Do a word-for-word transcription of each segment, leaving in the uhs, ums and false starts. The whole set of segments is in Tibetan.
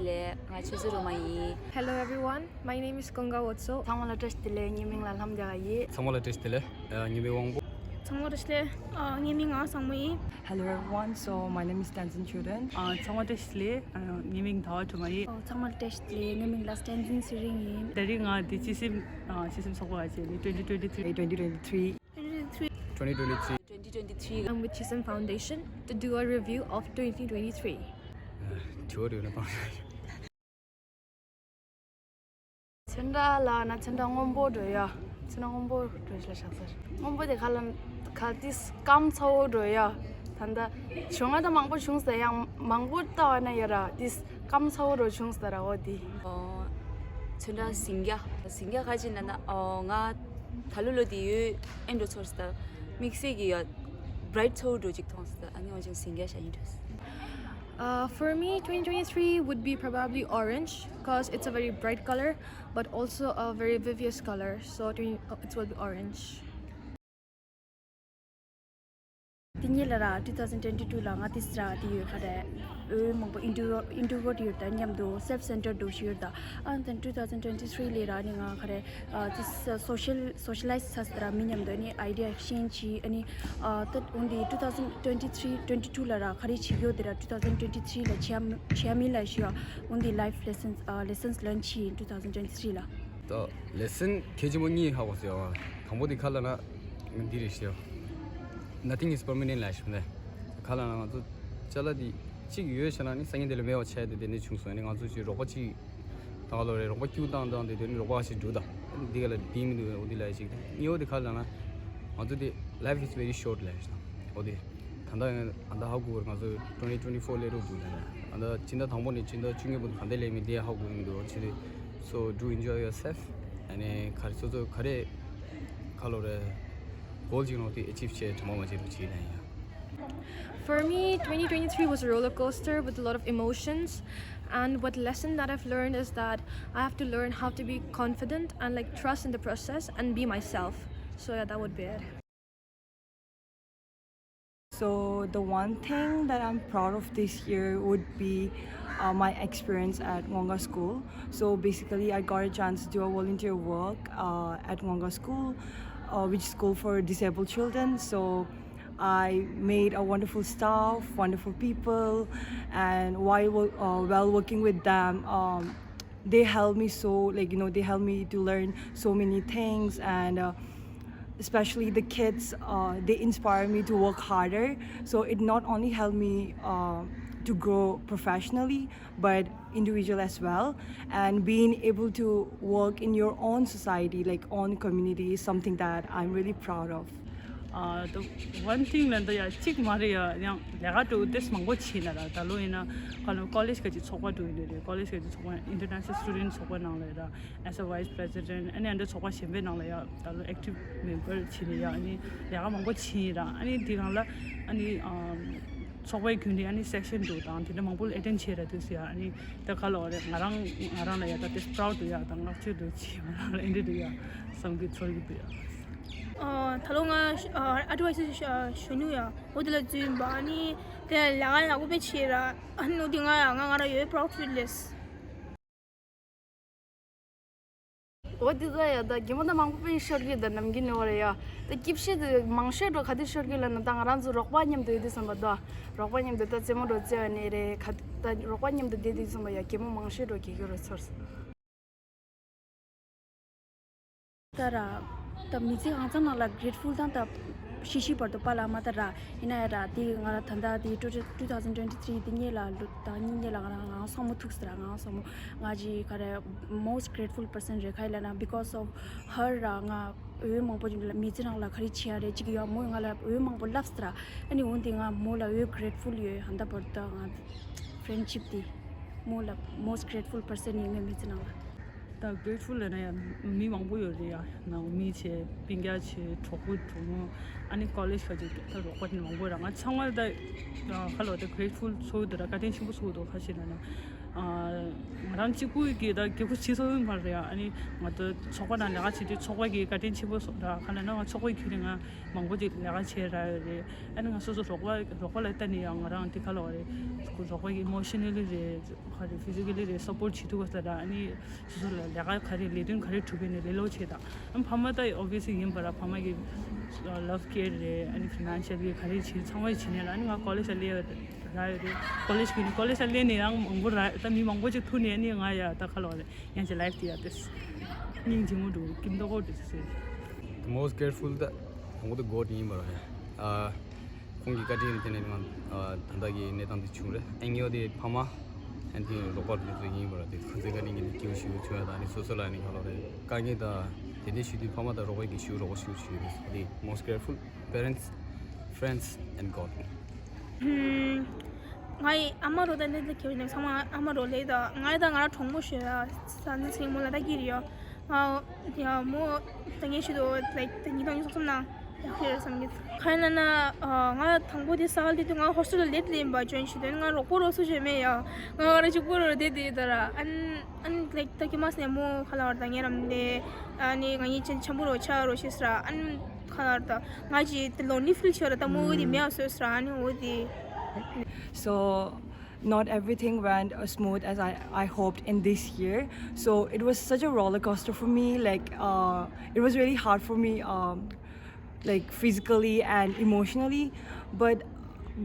ལགས། ང་ཆུ་ཚོད་རུ་མ་ཡིན། Hello everyone, my name is Konga Wotso. ཚང་མ་ལ་བཀྲ་ཤིས་བདེ་ལེགས། ངའི་མིང་ལ་ལྷམ་རྒྱག་ཡིན། ཚང་མ་ལ་བཀྲ་ཤིས་བདེ་ལེགས། ཨ། ངའི་མིང་དབང་པོ། ཚང་མ་ལ་བཀྲ་ཤིས་བདེ་ལེགས། ཨ། ངའི་མིང་ངག་བཟང་མོ་ཡིན། Hello everyone, so my name is Tenzin Children. ཨ། ཚང་མ་བཀྲ་ཤིས་བདེ་ལེགས། ཨ། ངའི་མིང་ཟླ་བ་སྒྲོལ་མ་ཡིན། ཨ། ཚང་མ་ལ་བཀྲ་ཤིས་བདེ་ལེགས། ངའི་མིང་ལ་Tenzin Sering ཡིན། ད་རིང་ང་འདི་སྤྱི་སེམས། ཨ། སྤྱི་སེམས་ཚོགས་པ་བཅས་ནི་twenty twenty-three twenty twenty-three twenty twenty-three twenty twenty-three twenty twenty-three I'm with Chisholm Foundation to do a review of twenty twenty-three. དྲི་བ་དྲི་བ་ན་སྤང་། ཚོན་ཁྲ་ལ་ན་ཚོན་ཁྲ་སྔོན་པོ་འགྲོ་ཡ། ཚོན་ཁྲ་སྔོན་པོ་འགྲོ་ཞིག་ལ་ཆགས་ཚར། སྔོན་པོ་དེ་ཁ་ལ་ཁ་ཏིས་སྐམ་ཚ་བོ་འགྲོ་ཡ། ད་ལྟ་བྱུང་ང་ད་མང་པོ་བྱུང་ས་ཡང་མང་པོ་ལྟ་བ་ན་ཡ་ར་ཏིས་སྐམ་ཚ་བོ་འགྲོ་བྱུང་ས་ར་འོ་དེ། ཨོ། ཚོན་ཁྲ་ཟིང་སྐྱ། ཟིང་སྐྱ་ཁ་ཅིག་ན་ན་ཨོ་ང་ད་ལོ་ལོ་དེ་ཡོད་ཨེ་འགྲོ་ཚོར་ས་ད་དམིགས་བསལ་གྱི་ཡ་bright་ཚ་བོ་འགྲོ་ཅིག་མཐོང་ས་ད་ཨ་ནི་འོ་ཅིག་ཟིང་སྐྱ་ཤ་ཡིན་འགྲོ་ས། Uh, for me, twenty twenty-three would be probably orange because it's a very bright color, but also a very vivacious color. So twenty, uh, it will be orange. དེ་ཉིད་ལ་ར་two thousand twenty-two ལ་ང་དེ་སྲ་དེ་ཡོད་ཁ་རེད། འོས་མང་པོ་intro introvert ཡོད་ད་མཉམ་དུ་self centered འདུག་ཤི་ཡོད་ད། ཨ་ནི་two thousand twenty-three ལས་ར་ནི་ང་ཁ་རེད། ཨ། དེ་social socialize ས་ས་ར་མི་མཉམ་དུ་ཨ་ནི་idea exchange བྱས་ཨ་ནི། ཨ། ད་འོན་ཏེ་two thousand twenty-three twenty-two ལ་ར་ག་རེ་བྱེད་ཡོད་དེ་ར་two thousand twenty-three ལ་བྱེད་བྱེད་མིན་ལ་ཤི་ཡ། འོན་ཏེ་life lessons ཨ་lessons learn བྱས་two thousand twenty-three ལ། ད་lesson གལ་ཆེན་པོ་གཉིས་ཧ་གོ་སོང་ཡ། དང་པོ་དེ་ག་ལ་ན་འདི་རེད་ཤི་ཡ། Nothing is permanent ལ་ཤི་ནས་ག་ལ་ན་ང་ཚོ་ཅ་ལག་དེ་གཅིག་ཡོད་ཤ་ན་ནི་སང་ཉིན་དེ་ལ་མེད་པ་ཆགས་དེ་དེ་ནས་བྱུང་སོང་ནི་ང་ཚོ་ཅིག་རོགས་པ་གཅིག་ད་ག་ལོ་རེད། རོགས་པ་སྐྱུག་བཏང་བཏང་དེ་དོན་རོགས་པ་ཞིག་འགྲོ་ད། འདི་ག་ལ་བསྡད་མི་འདུག་འོ་འདི་ལ་ཞིག་གཉིས་པ་དེ་ག་ལ་ན་ང་ཚོ་དེ་life is very short ལ་ཞིག་འོ་དེ་ད་ལྟ་ཨ་ད་ཧ་གོ་བར་ང་ཚོ་twenty twenty-four ལས་རོགས་འདུག་ད་ལྟ་སྤྱི་ཟླ་དང་པོ་ནས་སྤྱི་ཟླ་བཅུ་གཉིས་བར་དུ་ག་འདྲ་ལས་མི་དེ་ཧ་གོ་མི་འདུག་ཆེ་དེ། So do enjoy yourself. ཨ་ནི་ག་རེ་སོ་སོ་ག་རེ་ག་ལོ་རེད་goal ཅིག་ནོ་དེ་achieve བྱེད་དྲི་མ་མ་བྱེད་རོགས་བྱེད་ལ་ཡིན་ཡ། For me, twenty twenty-three was a roller coaster with a lot of emotions. And what lesson that I've learned is that I have to learn how to be confident and, like, trust in the process and be myself. So yeah, that would be it. So the one thing that I'm proud of this year would be uh, my experience at Ngonga School. So basically, I got a chance to do a volunteer work uh, at Ngonga School, uh, which is school for disabled children. So I made a wonderful staff, wonderful people, and while wo- uh, while working with them, um, they helped me so, like, you know, they helped me to learn so many things, and uh, especially the kids, uh, they inspire me to work harder. So it not only helped me uh, to grow professionally, but individual as well. And being able to work in your own society, like own community, is something that I'm really proud of. Uh, the one thing ལ་འདི་ཡ་གཅིག་མ་རེད་ཡ། ཡང་ལས་ཀ་འགྲོ་དེ་མང་པོ་བྱས་ན་ར། ད་ལོ་ཡིན་ན་ཁ་ལོ་college ག་ཅིག་ཚོགས་པ་འགྲོ་ཡིན་རེད། college ག་ཅིག་ཚོགས་པ་international student ཚོགས་པ་ནང་ལ་ར། As a vice president ཨ་ནི་ཨ་འདྲ་ཚོགས་པ་གཞན་པའི་ནང་ལ་ཡ་ད་ལོ་active member བྱས་ནས་ཡ་ཨ་ནི་ལས་ཀ་མང་པོ་བྱས་ཡིན་ར། ཨ་ནི་དེ་སྒང་ལ་ཨ་ནི་ཚོགས་པའི་རྒྱུན་ལས་ཨ་ནི་section འགྲོ་དང་དེ་འདྲ་མང་པོ་ལ་attend བྱས་ར། དུས་སུ་ཡ་ཨ་ནི་ད་ག་ལ་བ་རེད། ང་རང་ང་རང་ལ་ཡ་ད་དེ་proud འདུག་ཡ། ད་བསྔགས་བརྗོད་འདུག་ཅེས་ང་རང་ལ་ཨེ་འདྲ་འདུག་ཡ་བསམ་གྱི་ཚོར་གྱི་འདུག་ཡ། ཨ། ད་ལོ་ང་ཨ་advice ཞུ་ནུ་ཡ། འོ་དེ་ལ་རྫུན་པ་ཨ་ནི་དེ་ལ་ལས་ཀ་ཡག་པོ་དཔེ་བྱས་ར། ཨ་ནི་འོ་དེ་ང་ཡ་ང་ང་རང་ཡོད་proud feel ལེས། འོ་དེ་ད་ཡ་ད་རྒན་མོ་ད་མང་པོ་དཔེ་ཤོར་གི་ད་ནམ་རྒྱུན་ནོར་ཡ། ད་སྐྱིད་ཤོས་དེ་མང་ཤོས་འགྲོ་ག་དེ་ཤོར་གི་ལ་ན་ད་ང་རང་ཚོ་རོགས་པ་མཉམ་དུ་ཡོད་དུས་ཙམ་པ་ད་རོགས་པ་མཉམ་དུ་ད་རྩེད་མོ་འགྲོ་རྩེ་བ་ནས་རེད། ག་ད་རོགས་པ་མཉམ་དུ་བསྡད་དུས་ཙམ་པ་ཡ་རྒན་མོ་མང་ཤོས་འགྲོ་གི་གི་རོ་ཚོར། ད་ར། ད་མི་ཚེ་གང་ཚང་ནང་ལ་grateful དང་ད་ཤི་ཤི་བར་དུ་པ་ལ་མ་ད་ར། ཡིན་ན་ཡ་ར་དེ་ང་ར་ད་ད་དེ་two thousand twenty three དེ་ཉེ་ལ་ལུ་ད་ཉིན་ཉེ་ལ་ང་ར་ང་སོང་མོ་ཐུག་ས་ར། ང་སོང་མོ་ང་ཅི་ག་རེ་most grateful person རེད་ཁ་ཡི་ལ་ན། Because of her ར་ང་འོས་མང་པོ་མི་ཚེ་ནང་ལ་ག་རེ་བྱེད་ཡ་རེད་ཅིག་ཡོད། མོས་ང་ལ་འོས་མང་པོ་ལབ་ས་ར། ཨ་ནི་འོན་ཏེ་ང་མོ་ལ་འོས་grateful ཡོད། ཧན་ད་བར་དུ་ང་friendship དེ་མོ་ལ་most grateful person ཡིན་ངའི་མི་ཚེ་ནང་ལ། ད་grateful ལབ་ན་ཡང་མི་མང་པོ་ཡོད་རེད་ཡ། ནང་མི་བྱས་སྤུན་ཀྱག་བྱས་གྲོགས་པོ་གྲོགས་མོ་ཨ་ནི་college ག་ཅིག་ད་རོགས་པ་དེ་མང་པོ་ར། ང་ཚང་མ་ད་ཁ་ལོ་ད་grateful ཚོར་འདུག་ར། བཀའ་དྲིན་ཆེན་པོ་ཚོར་འདུག་ཁ་ཤས་ན་ན་ ང་རང་གཅིག་པུ་གིས་ད་སྒེའུ་ཁུང་ཕྱེ་ཐུབ་ཡོད་མ་རེད། ཨ་ནི་ང་ཚོ་ཚོགས་པ་ནང་ལས་ཀ་བྱེད་དུས་ཚོགས་པ་གིས་བཀའ་དྲིན་ཆེན་པོ་སོགས་ད་ག་ལ་ན་ང་ཚོགས་པའི་ཁྱོན་ནས་ང་མང་པོ་ཅིག་ལས་ཀ་བྱས་རག་ཡོད་རེད། ཨ་ནི་ང་སོ་སོ་རོགས་པ་རོགས་པ་ལ་བལྟས་ནས་ཡང་ང་རང་དེ་ག་ལ་བ་རེད། རོགས་པ་གིས་emotionally་རེད། ག་རེ་physically་རེད་support་བྱེད་ཐུབ་པ་ཟེར་ད། ཨ་ནི་སོ་སོ་ལ་ལས་ཀ་ག་རེ་ལས་དོན་ག་རེ་གྲུབ་པའི་ནས་ལས་སླ་བྱེད་ད། ཨ་ཕ་མ་ད་obviously་ཡིན་པ་ར། ཕ་མ་གི་love care་རེད། ཨ་ནི་financially་ག་རེ་བྱེད་ཚང་མ་བྱེད་ནས་ར། ཨ་ནི་ང་college་ལ་སླེབས་རག་ཡོད་རེད། college་གི་ནི་college་ལ་སླེབས་ནས་ཡང་མང་པོ་ར། ད་མི་མང་པོ་ཅིག་ཐུག་ནས་ཨ་ནི་ང་ཡ་ད་ག་ལ་བ་རེད། ཡང་ཅིག་life་དེ་ཡ་དེ་སྙིང་རྗེ་མོ་འདུག་སྐྱིད་མདོག་ཁ་པོ་འདུག་ཟེར། The most grateful that I'm going to God in Baraya. ཁོང་གི་བཀའ་དྲིན་དེ་ནས་ང་ད་ལྟ་གི་གནས་སྟངས་འདི་བྱུང་རེད། ཨེ་ཉོ་དེ་ཕ་མ་ཨན་དེ་རོགས་པ་དེ་ཚོ་ཡིན་པ་རེད། དེ་ཁོང་ཚོའི་བཀའ་དྲིན་གྱིས་སྐྱིད་པོ་ཞིག་བྱུང་ཡ། ད་ནི་སོ་སོ་ལ་ནི་ག་ལོ་རེད། དཀའ་ངལ་དང་དེ་འདྲ་ཞིག་དུས་ཕ་མ་དང་རོགས་པ་གི་ཞུ་རོགས་པ་ཞུ་ཞུ་རེད། དེ་most grateful parents, friends and God. ང་ཡི་ཨ་མ་རོ་དང་འདི་འདི་ཁྱེར་ནས་ཚང་མ་ཨ་མ་རོ་ལེ་ད་ང་ཡི་ད་ང་ར་གྲོགས་མོ་ཞེས་ས་འདི་ཚེ་མོ་ལ་ད་གི་རེད་ཡོ། ང་ཡ་མོ་ད་ངས་ཤི་དོ་like ད་ཉིས་སྟོང་ཉི་ཤུ་རྩ་གསུམ་ནང་ཡག་ཤོས་རེད་བསམ་གི། ཁ་ན་ན་ང་དང་པོ་དེ་ས་ག་ལ་དེ་དུས་ང་ཧོ་སི་ཊེལ་ལ་བསྡད་ལེན་པ་ཅོན་ཤི་དོན་ང་རོགས་པོ་རོགས་སུ་བྱོས་མེད་ཡ། ང་ང་ར་གཅིག་པོ་རོ་བསྡད་དེ་ད་ར་ཨན་ཨན་like ད་ཁྱི་མ་སྣེ་མོ་ཁ་ལ་བར་ད་ངས་རམ་ལེ་ཨ་ནི་ང་གཉིས་ཆེན་ཆམ་པོ་རོ་ཆ་རོ་ཤེས་ར། ཨན་ཁ་ལ་བར་ད་ང་ཅི་དེ་lonely feel་ཤོར་ར། ད་མོ་འོ་དེ་མེད་སོས་ར། ཨ་ནི་འོ་དེ། So, not everything went as smooth as I, I hoped in this year. So it was such a roller coaster for me. Like, uh, it was really hard for me, um, like physically and emotionally. But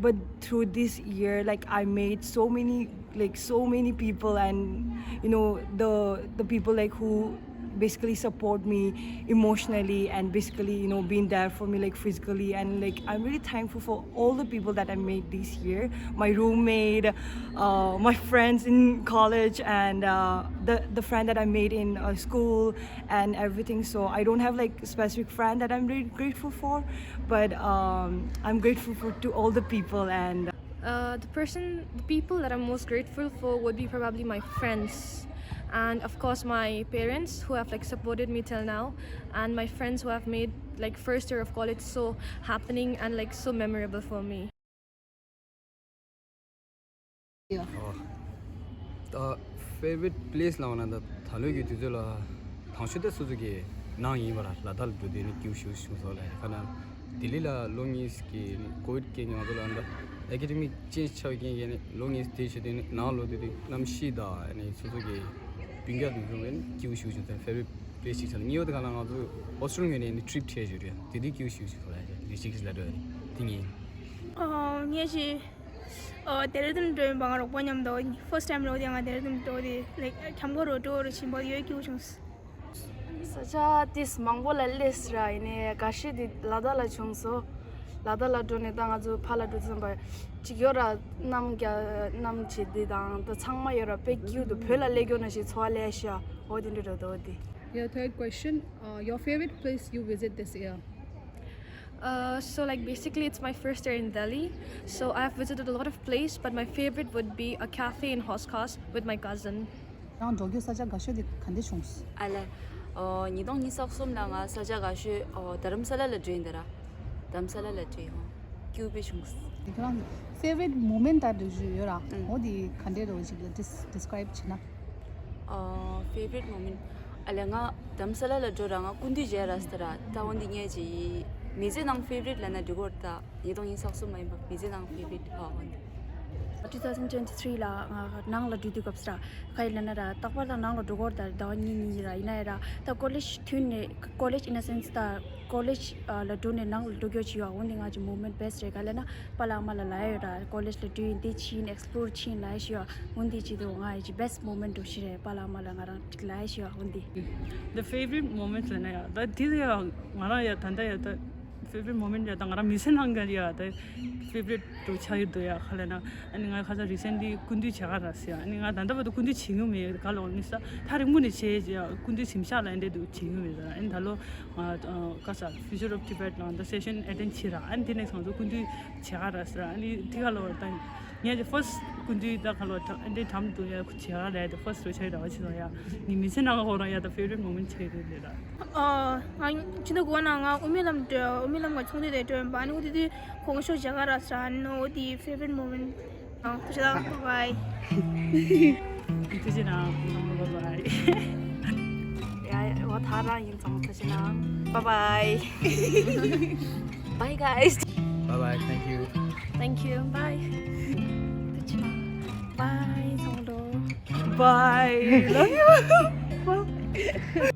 but through this year, like, I made so many, like, so many people, and you know, the the people, like, who basically support me emotionally and basically, you know, being there for me, like, physically. And, like, I'm really thankful for all the people that I made this year. My roommate, uh, my friends in college, and uh, the, the friend that I made in uh, school and everything. So I don't have, like, a specific friend that I'm really grateful for, but um, I'm grateful for to all the people and uh, the person, the people that I'm most grateful for would be probably my friends. And of course, my parents who have, like, supported me till now, and my friends who have made, like, first year of college so happening and, like, so memorable for me. ད་favorite place་ལ་འོ་ན་ད་ད་ལོའི་གི་དུས་ཚོད་ལ་དང་ཤོས་ད་སོ་སོ་གི་ནང་ཡིན་པ་ར། ལ་དྭགས་ལ་འགྲོ་དུས་ནི་སྐྱིད་པོ་ཞེ་པོ་བྱུང་སོང་ལ། ཁ་ན་ལྡི་ལི་ལ་ལོ་གཉིས་ཀྱི་ནི་ཀོ་ཝིཌ་སྐད་ནི་ང་ཚོ་ལ་འདྲ་academic change་ཆགས་རྐྱེན་གྱིས་ནི་ལོ་གཉིས་དེ་བྱེད་དུས་ནི་ནང་ལོག་དུས་དུས་གནམ་གཤིས་དང་ནི་སོ་སོ་གི་སྤུན་ཀྱག་དེ་ཚོ་ནི་སྐྱིད་པོ་ཞེ་པོ་བྱུང་སོང་། favorite place་ཅིག་ཆགས་ནི་ངེས་པར་དུ་ག་ལ་ང་ཚོ་ཧོ་སི་ཊེལ་ངོས་ནས་ནི་trip་བྱས་བཞུགས་རེད། དེ་དུས་སྐྱིད་པོ་ཞེ་པོ་བྱུང་སོང་ལ། རེ་ཞིག་ལ་འགྲོ་ཡ་ནི་དེ་ངེས། ཨོ་ངས་ཅི་ཨོ་ལྡེ་ར་ལྡུན་འགྲོ་ཡིན་པ་ང་རོགས་པ་མཉམ་དུ་first time་རོགས་དེ་ང་ལྡེ་ར་ལྡུན་འགྲོ་དེ་like ཁྱམས་གོ་རོ་འགྲོ་རོ་ཆེན་པོ་ཡོད་སྐྱིད་པོ་བྱུང་། ས་ཆ་ཏིས་མང་པོ་ལ་སླེབས་ར། ཡིན་ནའི་དགའ་ཤོས་དེ་ལ་དྭགས་ལ་བྱུང་སོང་། ལ་དྭགས་ལ་འགྲོ་ནས་ད་ང་ཚོ་ཕར་ལ་འགྲོ་ཙམ་པ་ཅིག་ཡོད་ར། གནམ་རྒྱ་གནམ་བྱེད་དེ་དང་ད་ཚང་མ་ཡོད་ར། དཔེ་སྐྱིད་འདུག་བོད་ལ་སླེབས་མཁན་ནང་བཞིན་ཚོར་བ་སླེབས་ཤག་འོ་དེ་འདྲ་རེད་འདུག་འོ་དེ། Yeah, third question. Uh, your favorite place you visit this year? Uh, so, like, basically it's my first year in Delhi, so I've visited a lot of places, but my favorite would be a cafe in Hauz Khas with my cousin. རང་འགྲོ་རྒྱུ་ས་ཆ་དགའ་ཤོས་དེ་ག་འདྲ་བྱུང་སོང་། ཨ་ལ། ཨོ་ཉིས་སྟོང་ཉི་ཤུ་རྩ་གསུམ་ལ་ང་ས་ཆ་དགའ་ཤོས་ཨོ་རྡ་རམ་ས་ལ་ལ་འགྲོ་ཡིན་ད་ར། རྡ་རམ་ས་ལ་ལ་འགྲོ་ཡིན། ཨོ་སྐྱིད་པོ་བྱུང་སོང་། དེ་ཁྱེད་རང་གི་favorite moment་ད་འདྲ་ཞིག་ཡོད་ར། ཨང་། འོ་དེ་ག་འདྲ་རོ་ཞིག་ལ་ཌིས་ཌིས་ཀ་རའིབ་བྱེད་ན། ཨོ་favorite moment། ཨ་ལ་ང་རྡ་རམ་ས་ལ་ལ་འགྲོ་ར་ང་སྐུ་མདུན་མཇལ་ར་སི་ད་ར། ད་འོ་འདི་ངས་ཅི་མི་ཚེ་ནང་favorite་ལ་ན་འགྲིག་གོ་ར། ད་ཉིས་སྟོང་ཉི་ཤུ་རྩ་གསུམ་མ་ཡིན་པ་མི་ཚེ་ནང་favorite་ཨོ་འོ་འདི། Two thousand twenty-three་ལ་ང་ནང་ལ་འགྲོ་དུས་སྐབས་སུ་ར་ཁ་ཡི་ལ་ན་ར་རྟག་པར་དང་ནང་ལ་འགྲོ་གོ་ར། ད་ཟླ་བ་གཉིས་གཉིས་ར་ཡིན་ན་ཡ་ར། ད་ཀོ་ལེཇ་མཐུད་ནས་ཀོ་ལེཇ་in a sense་ད་ཀོ་ལེཇ་ལ་འགྲོ་ནས་ནང་ལ་འགྲོ་རྒྱུ་ཅིག་ཡོད། འོ་འདི་ང་ཅི་moment best་རེད་ག་ལ་ན་པཱ་ལགས་ཨ་མ་ལ་ལ་ཡ་ཡོད་ར། ཀོ་ལེཇ་ལ་འགྲོ་ཡིན་དེ་ཕྱིན་explore་ཕྱིན་ལ་ཡ་ཞིག་ཡོད། འོ་འདི་ཅི་དུ་ང་ཡི་ཅི་best moment་འགྲོ་ཤི་རེད། པཱ་ལགས་ཨ་མ་ལ་ང་རང་ཅིག་ལ་ཡ་ཞིག་ཡོད། འོ་འདི། The favorite moment་ལ་ན་ཡ་ད་དེ་ཡ་ང་རང་ཡ་ད་ལྟ་ཡ་ད། Favorite moment་ཡ་ད་ང་རང་མི་ཚེ་ནང་གི་ཡ་ད་favorite་འགྲོ་ཆགས་ཡོད་དོ་ཡ་ག་ལ་ན། ཨ་ནི་ང་ཁ་སང་recently་སྐུ་མདུན་མཇལ་ག་རག་སི་ཡ། ཨ་ནི་ང་ད་ལྟ་བར་དུ་སྐུ་མདུན་མཇལ་མྱོང་མེད་ག་ལ་འོ་ནི་ས་ཐག་རིང་པོ་ནས་མཇལ་ཡ་སྐུ་མདུན་གཟིམ་ཤག་ལ་ཨེ་འདྲ་འདུག་མཇལ་མྱོང་མེད་ད། ཨ་ནི་ད་ལོ་ང་ཨ་ག་ས་Future of Tibet་ལ་ད་session attend་བྱེད་ར། ཨ་ནི་དེ་ནས་ང་ཚོ་སྐུ་མདུན་མཇལ་ག་རག་སི་ར། ཨ་ནི་དེ་ག་ལ་འོ་ད། ངས་ཀྱི་first་སྐུ་མདུན་ད་ག་ལོ་ཨེ་འདྲའི་དམ་དུ་ཡ་ཁུ་བྱེད་ག་རེད་དེ་first་རོ་ཆ་ཡི་ད་བ་ཆི་ལ་ཡ་ནི་མི་ཚེ་ནང་ཧོ་རང་ཡ་ད་favorite moment་ཆ་ཡི་རེད་ལ། ཨོ་ང་ཅི་འདུག་གོ་ན་ང་དབུ་མའི་ལམ་དུ་དབུ་མའི་ལམ་ག་ཚོང་འདུས་དེ་སྒྲོན་པ་ནི་འོ་དེ་དུས་གོང་ཤོ་བྱེད་ག་ར་ས་ནོ་དེ་favorite moment། ཨོ་ཐུགས་རྗེ་ཆེ། Bye bye། ཐུགས་རྗེ་གནང་། bye bye. ཡ་ཡ། འོ་ད་རང་ཡིན་ཙང་ཐུགས་རྗེ་གནང་། bye bye. Bye guys. Bye bye. Thank you. Thank you. Bye. ཐུགས་རྗེ་གནང་། bye ཚང་མ། bye. Love you.